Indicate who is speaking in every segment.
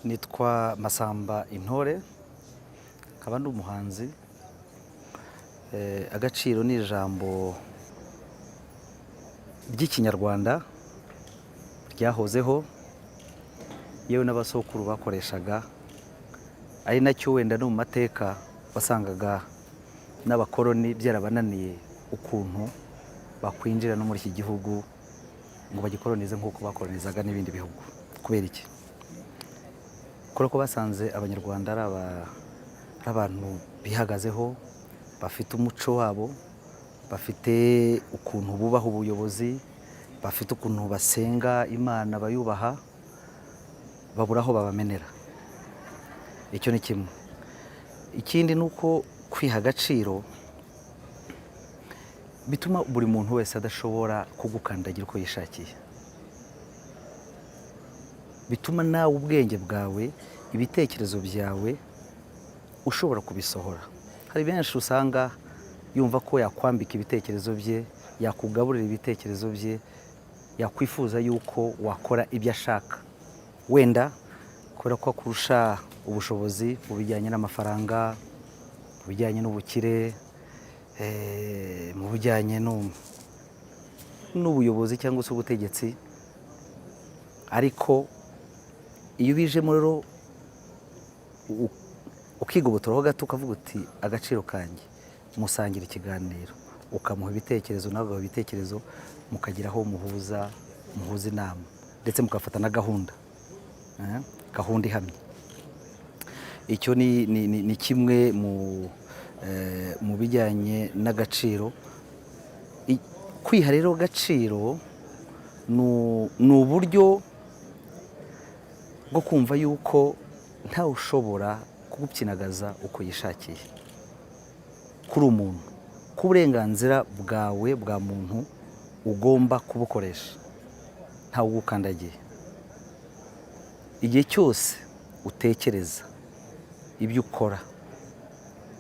Speaker 1: Nitwa Masamba Intore, nkaba ndi umuhanzi. Agaciro ni ijambo ry'Ikinyarwanda ryahozeho, yewe n'abasokuru bakoreshaga, ari nacyo wenda no mu mateka wasangaga n'abakoloni byarabananiye ukuntu bakwinjira no muri iki gihugu ngo bagikolonize nk'uko bakolonizaga n'ibindi bihugu. Kubera iki? Kubera ko basanze Abanyarwanda ari abantu bihagazeho, bafite umuco wabo, bafite ukuntu bubaha ubuyobozi, bafite ukuntu basenga Imana bayubaha, babura aho babamenera. Icyo ni kimwe. Ikindi ni uko kwiha agaciro bituma buri muntu wese adashobora kugukandagira uko yishakiye, bituma nawe ubwenge bwawe, ibitekerezo byawe ushobora kubisohora. Hari benshi usanga yumva ko yakwambika ibitekerezo bye, yakugaburira ibitekerezo bye, yakwifuza yuko wakora ibyo ashaka, wenda kubera ko akurusha ubushobozi mu bijyanye n'amafaranga, mu bijyanye n'ubukire, mu bijyanye n'ubuyobozi cyangwa se ubutegetsi. Ariko iyo ubijemo rero ukigobotoraho gato, ukavuga uti: "Agaciro kanjye", musangira ikiganiro, ukamuha ibitekerezo, nawe ugaha ibitekerezo, mukagira aho muhuza inama, ndetse mugafata na gahunda, gahunda ihamye. Icyo ni kimwe mu bijyanye n'agaciro. Kwiha rero agaciro ni uburyo bwo kumva yuko ntawe ushobora kugupyinagaza uko yishakiye, kuri umuntu, ko uburenganzira bwawe bwa muntu ugomba kubukoresha ntawe ugukandagiye. Igihe cyose utekereza ibyo ukora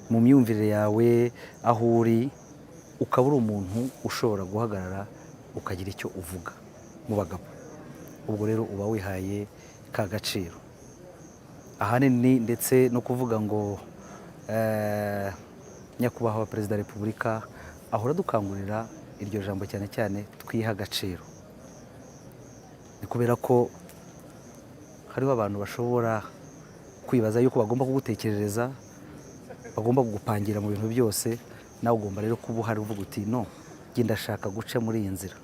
Speaker 1: mu myumvire yawe, aho uri, ukaba uri umuntu ushobora guhagarara ukagira icyo uvuga mu bagabo, ubwo rero uba wihaye ka gaciro. Ahanini ndetse no kuvuga ngo Nyakubahwa Perezida wa Repubulika ahora adukangurira iryo jambo cyane cyane, twiha agaciro, ni kubera ko hariho abantu bashobora kwibaza yuko bagomba kugutekerereza, bagomba kugupangira mu bintu byose. Nawe ugomba rero kuba uhari uvuga uti: "No, njye ndashaka guca muri iyi nzira."